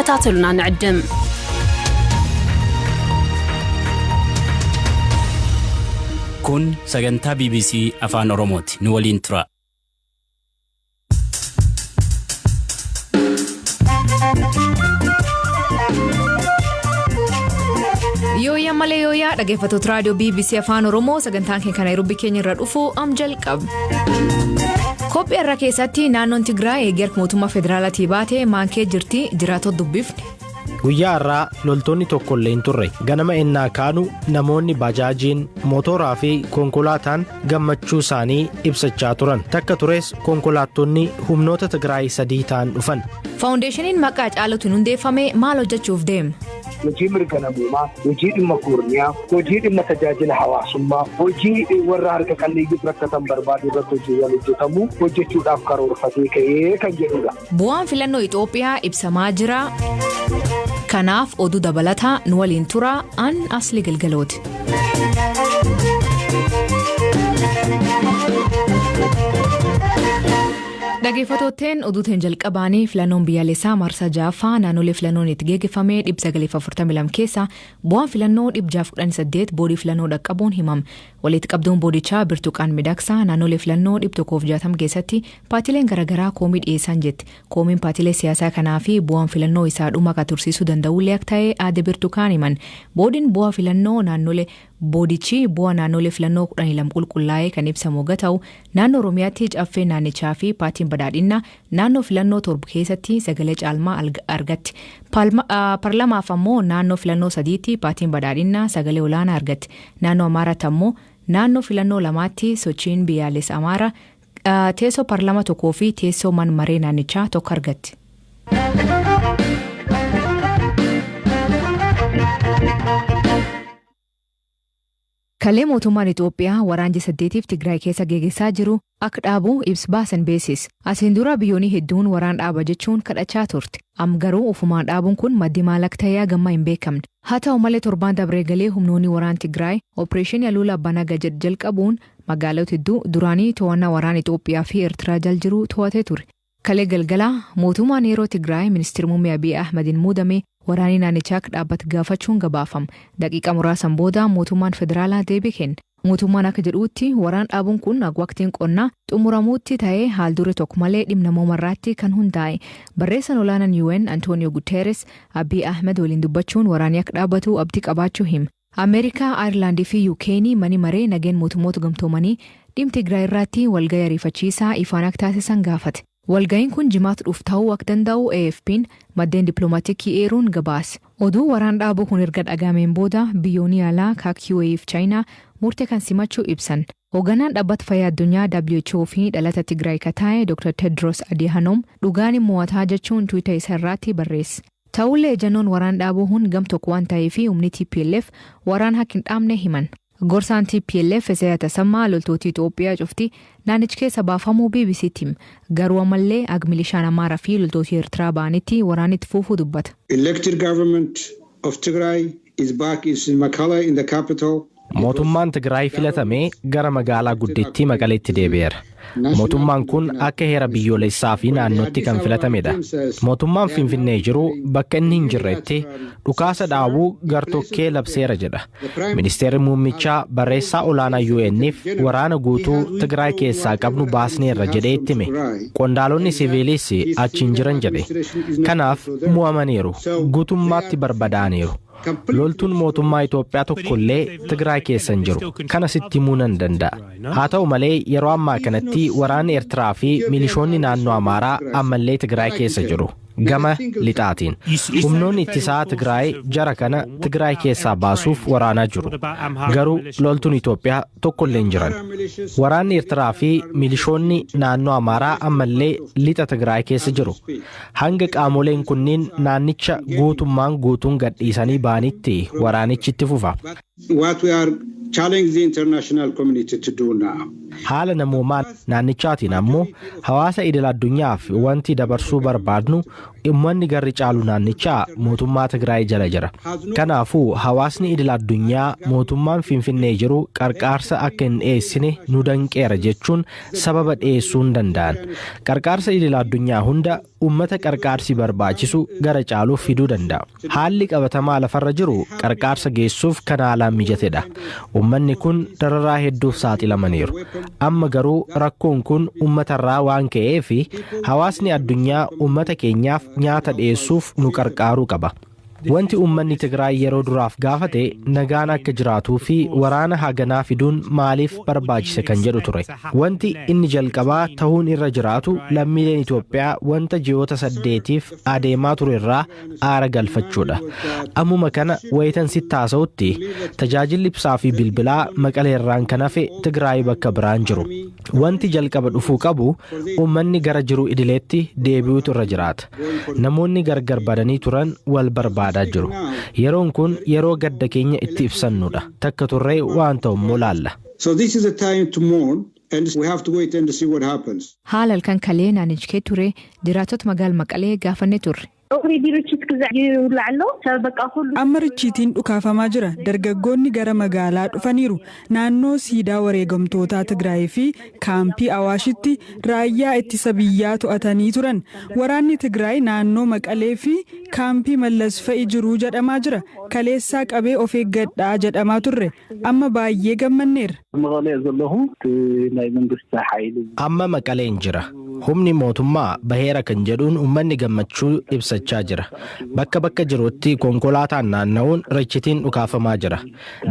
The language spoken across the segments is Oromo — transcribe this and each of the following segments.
ከታተሉና ንዕድም። Kun sagantaa BBC Afaan Oromooti. Nu waliin tura. Yooyyaa malee yooyyaa, dhaggeeffattoota raadiyoo BBC Afaan Oromoo, sagantaan keenya kan Naayiroobii keenya irra dhufu am jalqaba. Kophii irra keessatti naannoon Tigraay eegee harka mootummaa federaalaatii baate maankee jirti, jiraatota dubbifne. Guyyaa har'aa loltoonni tokko illee hin turre. Ganama ennaa kaanu namoonni baajaajiin, motoraa fi konkolaataan gammachuu isaanii ibsachaa turan. Takka tures konkolaattonni humnoota Tigraay sadii ta'an dhufan. Faawundeeshiniin maqaa Hacaaluutiin hundeeffame maal hojjechuuf deema? Hojii mirga namoomaa, hojii dhimma koorniyaa, hojii dhimma tajaajila hawaasummaa, hojii warra harka qalleeyyiif rakkatan barbaadu irratti hojiiwwan hojjetamu hojjechuudhaaf karoorfatee ka'ee kan jedhudha. Bu'aan filannoo Itoophiyaa ibsamaa jira. Kanaaf oduu dabalataa nu waliin tura, an Asli Galgalooti. Dhaggeeffattootteen, oduuteen jalqabaanii filannoon biyyaalessaa marsaa ja'affaa naannolee filannoon itti geggeeffame 942 keessa bu'aan filannoo 618 boodii filannoo dhaqqabuun himama. Walitti qabduun boodichaa Birtuqaan Midaqsaa naannolee filannoo 160 keessatti paartiileen garaagaraa koomii dhiyeessan jetti. Koomiin paartiilee siyaasaa kanaa fi bu'aan filannoo isaa dhuma akka tursiisuu danda'ullee akka ta'e aadde Birtukaan himan. Boodiin bu'aa filannoo naannolee Boodichi bu'aa naannolee filannoo 12 qulqullaa'ee kan ibsamu yoo ta'u, naannoo Oromiyaatti caffee naannichaa fi paartiin badhaadhinnaa naannoo filannoo 7 keessatti sagalee caalmaa argatti. Parlamaaf ammoo naannoo filannoo sadiitti paartiin badhaadhinnaa sagalee olaanaa argatti. Naannoo Amaaraatti ammoo naannoo filannoo lamaatti sochiin biyyaalessa Amaaraa teessoo parlama tokkoo fi teessoo man maree naannichaa tokko argatti. Kalee mootummaan Itoophiyaa waraanji 8f Tigraay keessa geggeessaa jiru akka dhaabu ibsa baasan beeksise. Asiin dura biyyoonni hedduun waraan dhaaba jechuun kadhachaa turte. Am garuu ofumaan dhaabuun kun maddi maal akka ta'e gamma hin beekamne. Haa ta'u malee, torbaan dabree galee humnoonni waraan Tigraay opereeshinii Aluula Abbaa jedhu jalqabuun magaalota hedduu duraanii to'annaa waraana Itoophiyaa fi Eertiraa jal jiru to'atee ture. Kalee galgalaa mootummaan yeroo Tigraay ministeera muummee Abiy Ahmediin muudame waraanni naannichaa akka dhaabbatu gaafachuun gabaafama. Daqiiqa muraasan booda mootummaan federaalaa deebii kenne. Mootummaan akka jedhutti waraan dhaabuun kun waqtiin qonnaa xumuramuutti ta'ee haal dure tokko malee dhimma namoomarraatti kan hundaa'e. Barreessaan olaanaan UN Antonio Guterres Abiy Ahmed waliin dubbachuun waraanni akka dhaabbatu abdii qabaachuu hima. Ameerikaa, Ayirlaandii fi UK'n mani maree nageen mootummoota gamtoomanii dhimma Tigraay irratti walgahii ariifachiisaa ifaan akka taasisan gaafate. Walga'iin kun jimaata dhufu ta'uu akka danda'u AFP'n maddeen dippiloomaatiikii eeruun gabaase. Oduu waraan dhaabuu kun erga dhagaameen booda biyyoonni alaa akka UAE fi Chaayinaa murtee kan simachuu ibsan. Hoogganaan dhaabbata fayyaa addunyaa WHO fi dhalata Tigraay ka ta'e Dr. Tedros Adhanom dhugaan mo'ataa jechuun Twitter isa irratti barreesse. Ta'ullee ejannoon waraan dhaabuu kun gam tokko waan ta'eef humni TPLF waraan akka hin dhaabne himan. Gorsaan TPLF Isaiah Tasammaa loltoota Itoophiyaa cufti naannicha keessa baafamuu BBC'tti hima. Garuu ammallee ag milishaan Amaaraa fi loltoota Eertiraa ba'anitti waraanni itti fufuu dubbata. Elected government of Tigray is back in Mekelle, in the capital. Mootummaan Tigraay filatamee gara magaalaa guddittii Maqaleetti deebi'eera. Mootummaan kun akka heera biyyoolessaa fi naannootti kan filatamedha. Mootummaan Finfinnee jiru bakka inni hin jirretti dhukaasa dhaabuu gartokkee labseera jedha. Ministeerri muummichaa barreessaa olaanaa UN'if waraana guutuu Tigraay keessaa qabnu baasneerra jedhee itti hime. Qondaalonni siviiliis achi hin jiran jedhe. Kanaaf mo'amaniiru. Guutummaatti barbadaa'aniiru. Loltuun mootummaa Itoophiyaa tokkollee Tigraay keessa hin jiru. Kana sitti himuu nan danda'a. Haa ta'u malee, yeroo ammaa kanatti waraanni Eertiraa fi milishoonni naannoo Amaaraa ammallee Tigraay keessa jiru. Gama lixaatiin. Humnoonni ittisaa Tigraay jara kana Tigraay keessaa baasuuf waraanaa jiru. Garuu loltuun Itoophiyaa tokkollee hin jiran. Waraanni Eertiraa fi milishoonni naannoo Amaaraa ammallee lixa Tigraay keessa jiru. Hanga qaamoleen kunniin naannicha guutummaan guutuun gadhiisanii ba'anitti waraanichi itti fufa. What we are challenging the international community to do now. Haala namoomaa naannichaatiin ammoo hawaasa idil addunyaaf wanti dabarsuu barbaadnu Uummanni garri caalu naannichaa mootummaa Tigraay jala jira. Kanaafuu hawaasni idil addunyaa mootummaan Finfinnee jiru qarqaarsa akka hin dhiyeessine nu danqeera jechuun sababa dhiyeessuu hin danda'an. Qarqaarsa idil addunyaa hunda uummata qarqaarsi barbaachisu gara caaluuf fiduu danda'a. Haalli qabatamaa lafarra jiru qarqaarsa geessuuf kan haalaan mijatedha. Uummanni kun dararaa hedduuf saaxilamaniiru. Amma garuu rakkoon kun uummatarraa waan ka'eef hawaasni addunyaa uummata keenyaaf nyaata dhiyeessuuf nu qarqaaruu qaba. Wanti uummanni Tigraay yeroo duraaf gaafate nagaan akka jiraatuu fi waraana haganaa fiduun maaliif barbaachise kan jedhu ture. Wanti inni jalqabaa ta'uun irra jiraatu lammiileen Itoophiyaa wanta ji'oota 8f adeemaa ture irraa aara galfachuudha. Ammuma kana wayitan sitti haasa'utti tajaajilli ibsaa fi bilbilaa Maqaleerraan kan hafe Tigraay bakka biraan jiru. Wanti jalqaba dhufuu qabu uummanni gara jiru idileetti deebi'uutu irra jiraata. Namoonni gargar badanii turan wal barbaadaa jiru. Yeroon kun yeroo gadda keenya itti ibsannudha. Takka turree waan ta'u immoo laalla. So this is a time to mourn and we have to wait and see what happens. Haala halkan kalee naannichi ture jiraattota magaala Maqalee gaafanne turre. Amma richiitiin dhukaafamaa jira. Dargaggoonni gara magaalaa dhufaniiru. Naannoo siidaa wareegamtootaa Tigraay fi kaampii Awaashitti raayyaa ittisa biyyaa to'atanii turan. Waraanni Tigraay naannoo Maqalee fi kaampii Mallas fa'i jiruu jedhamaa jira. Kaleessaa qabee of eeggadhaa jedhamaa turre. Amma baay'ee gammanneerra. Amma Maqaleen jira. Humni mootummaa baheera kan jedhuun uummanni gammachuu ibsachaa jira. Bakka bakka jirutti konkolaataan naanna'uun richitiin dhukaafamaa jira.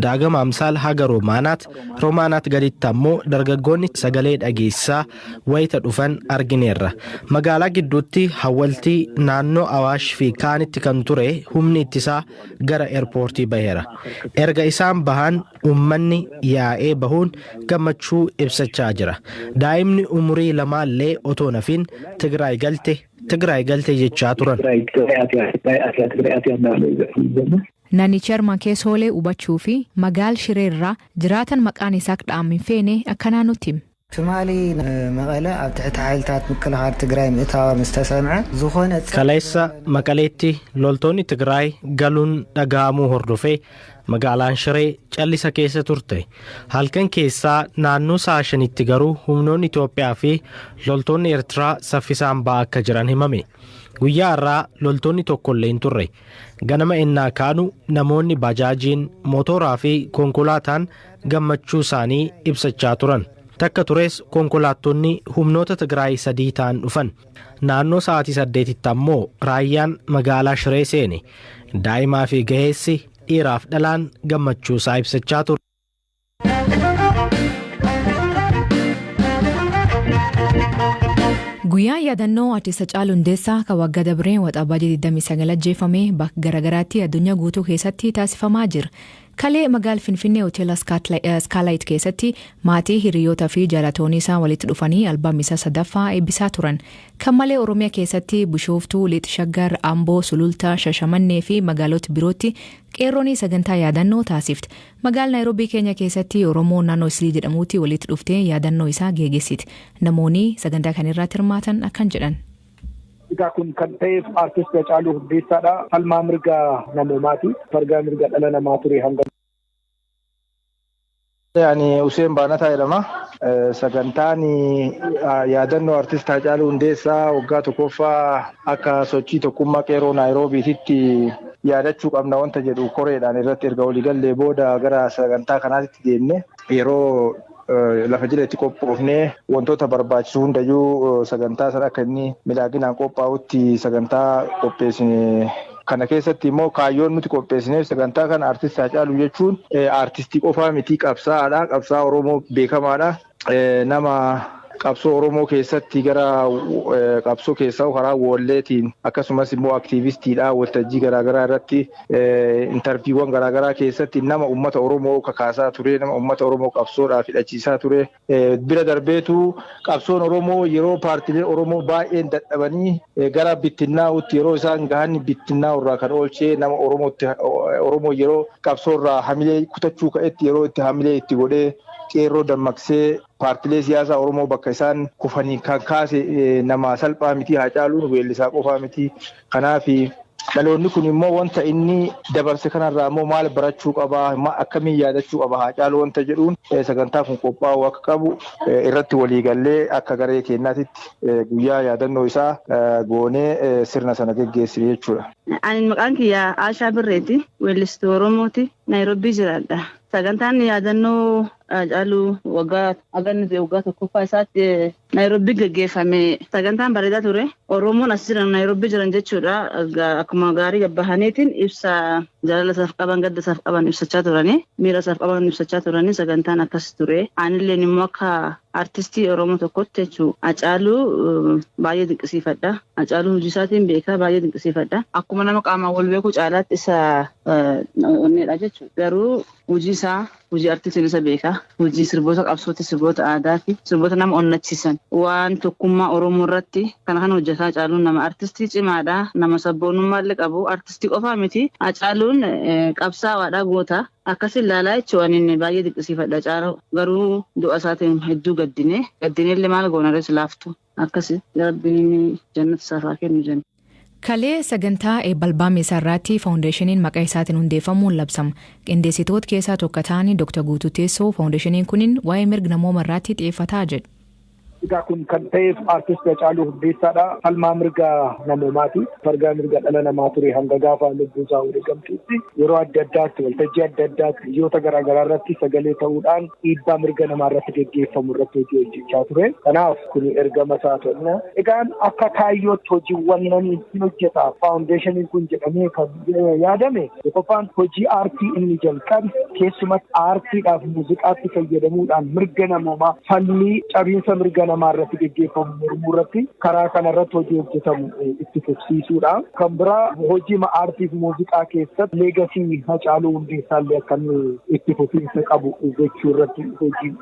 Daagama Amsaal haga Roomaanaat, Roomaanaat gaditti ammoo dargaggoonni sagalee dhageessaa wayita dhufan argineerra. Magaalaa gidduutti hawwaltii naannoo Awaash fi kaanitti kan ture humni ittisaa gara eerpoortii baheera. Erga isaan bahan uummanni yaa'ee bahuun gammachuu ibsachaa jira. Daa'imni umurii lamaallee otoo nafin Tigraay galte, Tigraay galte jechaa turan. Naannichi armaan keessa oolee hubachuu fi magaal Shireerraa jiraatan maqaan isaa dhaam hin feene akka naannootti hima. ትማሊ መቐለ ኣብ ትሕቲ ሓይልታት ምክልኻል ትግራይ ምእታዋ ምስ ተሰምዐ ዝኾነ Kaleessa Maqaleetti loltoonni Tigraay galuun dhaga'amuu hordofee magaalaan Shiree callisa keessa turte. Halkan keessaa naannoo sa'a 5tti garuu humnoonni Itoophiyaa fi loltoonni Eertiraa saffisaan ba'aa akka jiran himame. Guyyaa har'aa loltoonni tokkollee hin turre. Ganama ennaa kaanu namoonni baajaajiin, motoraa fi konkolaataan gammachuu isaanii ibsachaa turan. Takka tures konkolaattonni humnoota Tigraay 3 ta'an dhufan. Naannoo sa'aatii 8tti ammoo raayyaan magaalaa Shiree seene. Daa'imaa fi gaheessi dhiiraaf dhalaan gammachuu isaa ibsachaa ture. Guyyaan yaadannoo Artist Hacaaluu Hundeessaa kan waggaa dabree Waxabajjii 29 ajjeefame bakka garaagaraatti addunyaa guutuu keessatti taasifamaa jira. Kalee magaala Finfinnee hoteela Iskaalaayit keessatti maatii, hiriyootaa fi jaalatoonni isaa walitti dhufanii albaamii isaa sadaffaa eebbisaa turan. Kan malee Oromiyaa keessatti Bishooftuu, Lixa Shaggar, Amboo, Sulultaa, Shashamannee fi magaalota birootti qeerroon sagantaa yaadannoo taasifte. Magaala Naayiroobii Keenya keessatti Oromoo naannoo Islii jedhamuutti walitti dhuftee yaadannoo isaa geggeessite. Namoonni sagantaa kana irratti hirmaatan akkan jedhan. Egaa kun kan ta'eef Artist Hacaaluu Hundeessaadha. Falmaa mirga namoomaati. Falmaa mirga dhala namaa ture hanga. Ani Hussein Baanataa jedhama. Sagantaan yaadannoo Artist Hacaaluu Hundeessaa waggaa tokkoffaa akka sochii tokkummaa qeerroo Naayiroobiititti yaadachuu qabna wanta jedhu koreedhaan irratti erga waliigallee booda gara sagantaa kanaatti deemne yeroo lafa jala itti qophoofnee wantoota barbaachisu hundayyuu sagantaa sana akka inni miidhaginaan qophaa'utti sagantaa qopheessine. Kana keessatti immoo kaayyoon nuti qopheessineef sagantaa kana Artist Hacaaluu jechuun artistii qofaa miti, qabsaa'aadha. Qabsaa'aa Oromoo beekamaadha. Nama qabsoo Oromoo keessatti gara qabsoo keessaa karaa woolleetiin akkasumas immoo aktiivistiidha. Waltajjii garaagaraa irratti intarviiwwan garaagaraa keessatti nama uummata Oromoo kakaasaa ture, nama uummata Oromoo qabsoodhaaf hidhachiisaa ture. Bira darbeetu qabsoon Oromoo yeroo paartiileen Oromoo baay'een dadhabanii gara bittinnaa'utti yeroo isaan gahan bittinnaa'u irraa kan oolchee nama Oromootti Oromoo yeroo qabsoorraa hamilee kutachuu ka'etti yeroo itti hamilee itti godhee qeerroo dammaqsee paartilee siyaasaa Oromoo bakka isaan kufanii kan kaase nama salphaa miti. Haacaaluun weellisaa qofaa miti. Kanaaf dhaloonni kun immoo wanta inni dabarse kanarraa immoo maal barachuu qabaa, akkamiin yaadachuu qaba Haacaaluu wanta jedhuun sagantaa kun qophaa'uu akka qabu irratti waliigallee akka garee keenyaatitti guyyaa yaadannoo isaa goonee sirna sana geggeessine jechuudha. Ani maqaan kiyya Aashaa Birreeti. Weellistuu Oromooti. Naayiroobii jiraadha. Sagantaan yaadannoo Haacaaluu waggaa haganni waggaa tokkoffaa isaatti Naayiroobii gaggeeffame. Sagantaan bareedaa ture. Oromoon as jiran, Naayiroobii jiran jechuudha. Akkuma gaarii gabbahaniitiin ibsa jaalala isaaf qaban, gadda isaaf qaban ibsachaa turanii, miira isaaf qaban ibsachaa turanii, sagantaan akkas ture. Anilleen immoo akka artistii Oromoo tokkotti jechuudha. Haacaaluu baay'ee dinqisiifadha. Haacaaluu hojii isaatiin beekaa, baay'ee dinqisiifadha. Akkuma nama qaamaan wal beeku caalaatti isa onneedha jechuudha. Garuu hojii isaa, hojii artistiin isa beekaa. Hojii sirboota qabsooti, sirboota aadaa fi sirboota nama onnachiisan. Waan tokkummaa Oromoo irratti kana kana hojjetaa. Haacaaluun nama artistii cimaadha. Nama sabboonummaa illee qabu. Artistii qofaa miti. Haacaaluun qabsaawaadha, goota. Akkas ilaalaa jechuun inni baay'ee dinqisiifadha Haacaaluu. Garuu du'a isaatiin hedduu gaddine. Gaddine illee maal goona laaftu. Akkasi, Rabbiin jannata isaaf haa kennu jenna. Kalee sagantaa eebba albaamii isaa irratti faawundeeshiniin maqaa isaatiin hundeeffamuun labsama. Qindeessitoota keessaa tokko ta'anii Dr. Guutuu Teessoo faawundeeshiniin kunin waa'ee mirga namooma irratti xiyyeeffataa jedhu. Egaa kun kan ta'eef artist Haacaaluu Hundeessaadha. Falmaa mirga namoomaati. Falmaa mirga dhala namaa ture hanga gaafa lubbuu isaa wareegamtuutti yeroo adda addaatti, waltajjii adda addaatti, biyyoota garaagaraa irratti sagalee ta'uudhaan dhiibbaa mirga namaa irratti geggeeffamu irratti hojii hojjechaa ture. Kanaaf kun ergama isaa ta'udha. Egaan akka kaayyootti hojiiwwan namni hojjeta faawundeeshiniin kun jedhamee kan yaadame, tokkoffaan hojii aartii inni jalqabe, keessumatti aartiidhaaf muuziqaatti fayyadamuudhaan mirga namoomaa, falmii cabiinsa mirga namaa irratti geggeeffamu mormuu irratti karaa kana irratti hojii hojjetamu itti fufsiisuudha. Kan biraa hojii aartii fi muuziqaa keessatti legacy Hacaaluu Hundeessaa illee akka inni itti fufiinsa qabu gochuu irratti hojii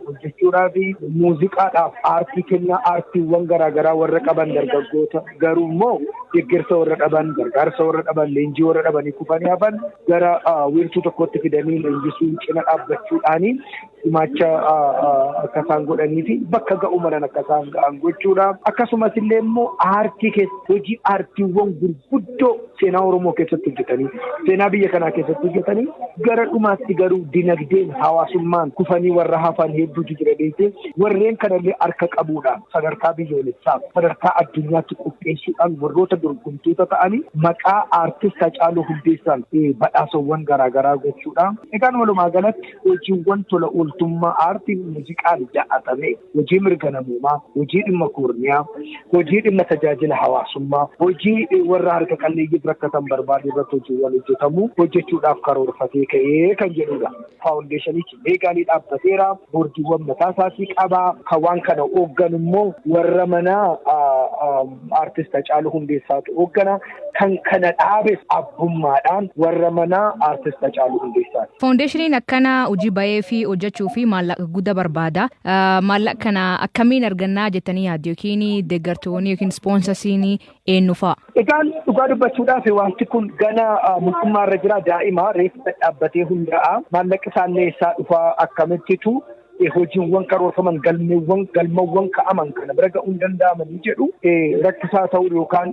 hojjechuudhaa fi muuziqaadhaaf aartii kennaa aartiiwwan garaagaraa warra qaban, dargaggoota garuu immoo deeggarsa warra dhaban, gargaarsa warra dhaban, leenjii warra dhabanii kufanii hafan gara wiirtuu tokkotti fidanii leenjisuun cina dhaabbachuudhaanii gumaacha akka isaan godhanii fi bakka ga'uu malan akka isaan ga'an gochuudha. Akkasumas illee immoo aartii keessa hojii aartiiwwan gurguddoo seenaa Oromoo keessatti hojjetanii, seenaa biyya kanaa keessatti hojjetanii, gara dhumaatti garuu dinagdeen hawaasummaan kufanii warra hafan hedduutu jira beektee, warreen kanallee harka qabuudhaan sadarkaa biyyoolessaa, sadarkaa addunyaatti qopheessuudhaan warroota dorgomtoota ta'anii maqaa aartist Hacaaluu Hundeessaan badhaasawwan garaagaraa gochuudha. Egaan walumaa galatti hojiiwwan tola ooltummaa aartii muuziqaan da'atame, hojii mirga namoomaa, hojii dhimma koorniyaa, hojii dhimma tajaajila hawaasummaa, hojii warra harka qalleeyyiif rakkatan barbaadu irratti hojiiwwan hojjetamu hojjechuudhaaf karoorfatee ka'ee kan jedhudha. Faawundeeshinichi legally dhaabbateera, boordiiwwan mataa isaatii qaba. Kan waan kana hooggan immoo warra manaa aartist Hacaaluu Hundeessaatu hooggana. Kan kana dhaabes abbummaadhaan warra manaa aartist Hacaaluu Hundeessaati. Faawundeeshiniin akkana hojii bahee fi hojjechuu fi maallaqa guddaa barbaada. Maallaqa kana akkamiin argannaa jettanii yaaddu, yookiin deeggartoonni yookiin ispoonsasiin eenyu fa'a? Egaan dhugaa dubbachuudhaaf wanti kun gana mootummaa irra jira, daa'ima reefu dhaabbatee hundaa'a. Maallaqi isaallee eessaa dhufaa, akkamittitu hojiiwwan karoorfaman, galmeewwan galmawwan ka'aman kana bira ga'uun danda'amanii jedhu rakkisaa ta'uu yookaan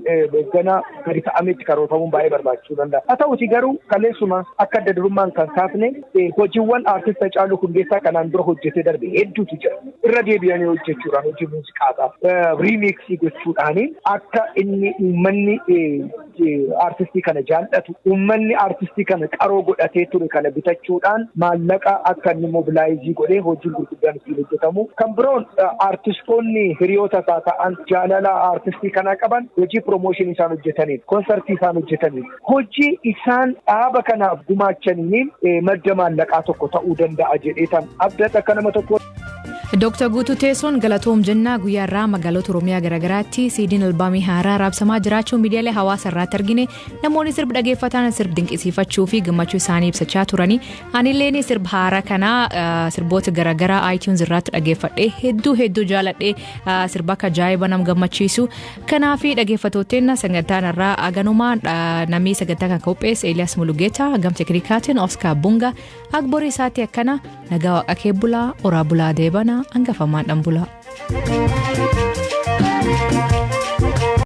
gana gadi ta'ametti karoorfamuun baay'ee barbaachisuu danda'a. Haa ta'uti garuu kaleessuma akka adda durummaan kan kaafne hojiiwwan aartist Hacaaluu Hundeessaa kanaan dura hojjetee darbe hedduutu jira. Irra deebi'anii hojjechuudhaan, hojii muuziqaataa remix gochuudhaan akka inni uummanni aartistii kana jaallatu, uummanni aartistii kana qaroo godhatee ture kana bitachuudhaan maallaqa akka inni mobilize godhee hojiin gurguddaan ittiin hojjetamu. Kan biroon aartistoonni hiriyoota isaa ta'an, jaalala aartistii kanaa qaban, hojii promotion isaan hojjetaniif, konsertii isaan hojjetaniif, hojii isaan dhaaba kanaaf gumaachaniin madda maallaqaa tokko ta'uu danda'a jedhee tan abdadha akka nama tokko. Dooktar Guutuu Teessoon galatoom jennaa. Guyyaa irraa magaalota Oromiyaa garaagaraatti siidiin albaamii haaraa raabsamaa jiraachuu miidiyaalee hawaasa irraatti argine. Namoonni sirba dhageeffatan sirba dinqisiifachuu fi gammachuu isaanii ibsachaa turanii. Anilleen sirba haaraa kanaa sirboota garaagaraa iTunes irraatti dhageeffadhe, hedduu hedduu jaaladhe. Sirba akka ajaa'iba nam gammachiisu. Kanaaf dhaggeeffattootni, sagantaan irraa aganumaa. Namni sagantaa kan qopheesse Eeliyaas Mulugeetaa, gam teeknikaatiin Oscar Bunga. Akborii isaatti akkana nagaa waaqa kee bulaa, oraa bulaa, deebanaa hangafamaan dhan bulaa.